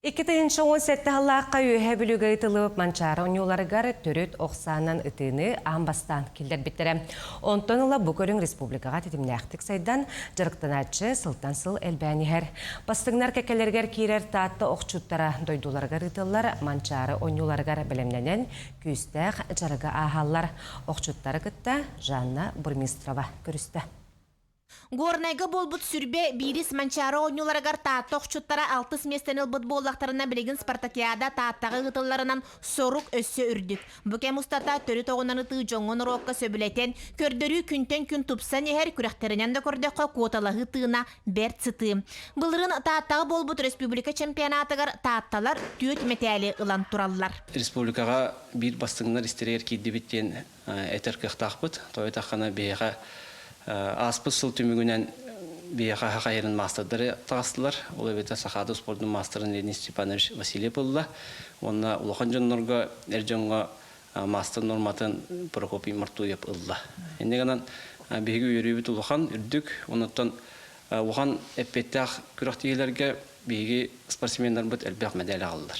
2017 сыллаахха Үөһээ Бүлүүгэ ыытыллыбыт Манчаары оонньууларыгар төрүт ох саанан ытыыны аан бастаан киллэрбиттэрэ. Онтон ыла бу көрүҥ республикаҕа тэтимнээхтик сайдан, дьарыктанааччы сылтан сыл элбээн иһэр. Бастыҥнар кэккэлэригэр киирэр Таатта охчуттара дойдуларыгар ыытыллар Манчаары оонньууларыгар бэлэмнэнэн, күүстээх дьарыгы ааһаллар. Охчуттары кытта Жанна Бурмистрова көрүстэ. Горнайга буолбут сүрбэ биирис Манчаары оонньууларыгар Таатта охчуттара алтыс миэстэни ылбыт буоллахтарына, билигин спартакиада Тааттаҕа ыытылларынан сорук өссө үрдүк. Бу кэм устата төрүт оҕунан ытыы дьоҥҥо-норуокка сөбүлэтэн, көрдөрүү күнтэн күн тупсан иһэр, күрэхтэринэн да көрдөххө куоталаһыы тыына бэрт сытыы. Былырыын Тааттаҕа буолбут республика чемпионатыгар таатталар түөрт мэтээли ылан тураллар. Республикаҕа биир бастыҥнар истэригэр киирдибит диэн этэр кыахтаахпыт. Тоҕо диэтэххинэ, биһиэхэ ааспыт сыл түмүгүнэн биһиэхэ саха сирин маастардары таҕыстылар. Ол эбэтэр Сахаада спордун маастарын Леонид Степанович Васильев ылла. Уонна улахан дьоннорго, эр дьоҥҥо маастар норматын Прокопий Мартуев ылла. Инньэ гынан биһиги үөрүүбүт улахан, үрдүк. Онуттан улахан эппиэттээх күрэхтэһиилэргэ биһиги спортсменнарбыт элбэх мэдээл аҕаллар.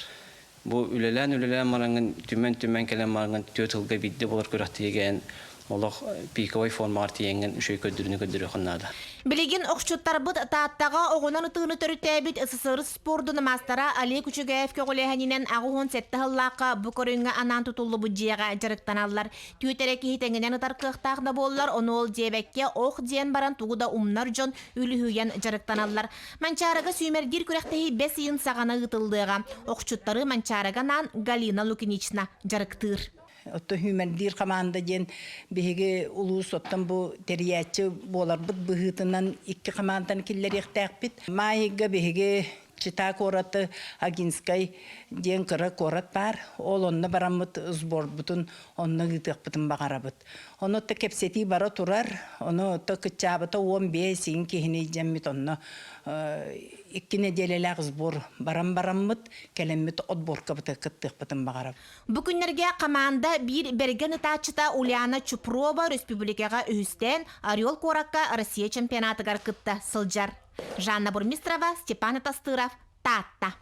Бу үлэлээн-үлэлээн бараҥҥын, түмэн-түмэн кэлэн бараҥҥын түөрт сылга биирдэ буолар күрэхтэһиигэ эн олох пиковай формаҕар тиийэҥҥин үчүгэй көрдөрүүнү көрдөрүөххүн наада. Билигин охчуттарбыт Тааттаҕа оҕунан ытыыны төрүттээбит СССР спордун маастара Олег Үчүгэев көҕүлээһининэн 87 сыллаахха бу көрүҥҥэ анаан тутуллубут дьиэҕэ дьарыктаналлар. Түөрт эрэ киһи тэҥинэн ытар кыахтаах да буоллар, ону ол диэбэккэ ох диэн баран тугу да умнар дьон үлүһүйэн дьарыктаналлар. Манчаарыга сүүмэрдиир күрэхтэһии бэс ыйын саҕана ыытыллыаҕа. Охчуттары Манчаарыга анаан Галина Лукинична дьарыктыыр. Оттон сүүмэрдиир хамаанда диэн биһиги улуус оттон бу тэрийээччи буоларбыт быһыытынан икки хамаанданы киллэриэхтээхпит. Маайга биһиги Чита куораты Агинскай диэн кыра куорат баар. Ол онно бараммыт сборбутун онно ыытыахпытын баҕарабыт. Ону то кэпсэтии бара турар, ону то кыччаабыта 15 иин киһини илдьэммит онно икки нэдиэлэлээх сбор баран бараммыт, кэлэммит отборкабытыгар кыттыахпытын баҕарабыт. Бу күннэргэ хамаанда биир бэргэн ытааччыта Ульяна Чупрова республикаҕа үһүстээн Орел куоракка Россия чемпионатыгар кытта сылдьар. Жанна Бурмистрова, Степан Атастыров, Таатта.